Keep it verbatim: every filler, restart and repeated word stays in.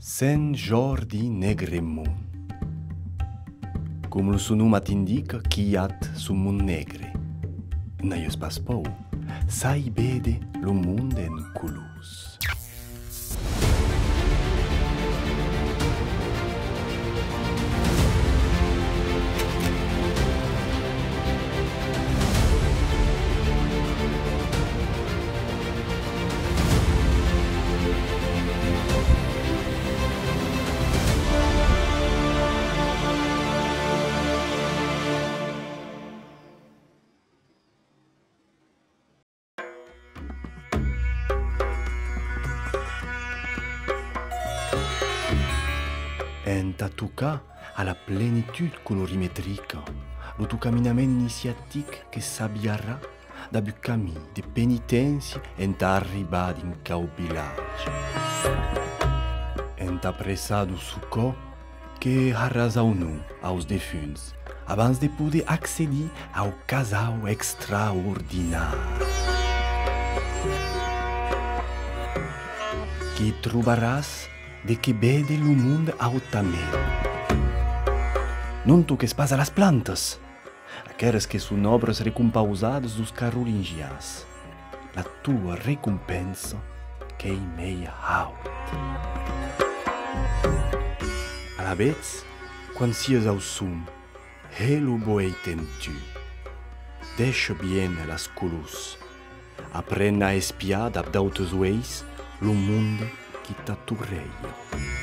Sent Jòrdi Negremont. Com lo son nom at indica, quilhatz sul Mont Negre. N'aies pas paur, sai véder lo monde en colors. Entà tocar a la plenitud colorimetrica lo ton caminament iniciatic que s'aviarà dab un camin de peniténcia entà arribar dins quau vilatge. Entà pressar deu socòr que haràs aunor aus defunts abans de poder accedir au casau extraordinari. Qu'i trobaràs de qué véder lo monde autament. Non toques pas a las plantas! Aqueras que son òbras recompausadas deus carolingians. La tua recompensa qu'ei mei haut. Alavetz, quan sias au som, hè lo boeit en tu. Deisha viéner las colors. Apren a espiar dab d'autes uelhs lo monde qui t'atorreja.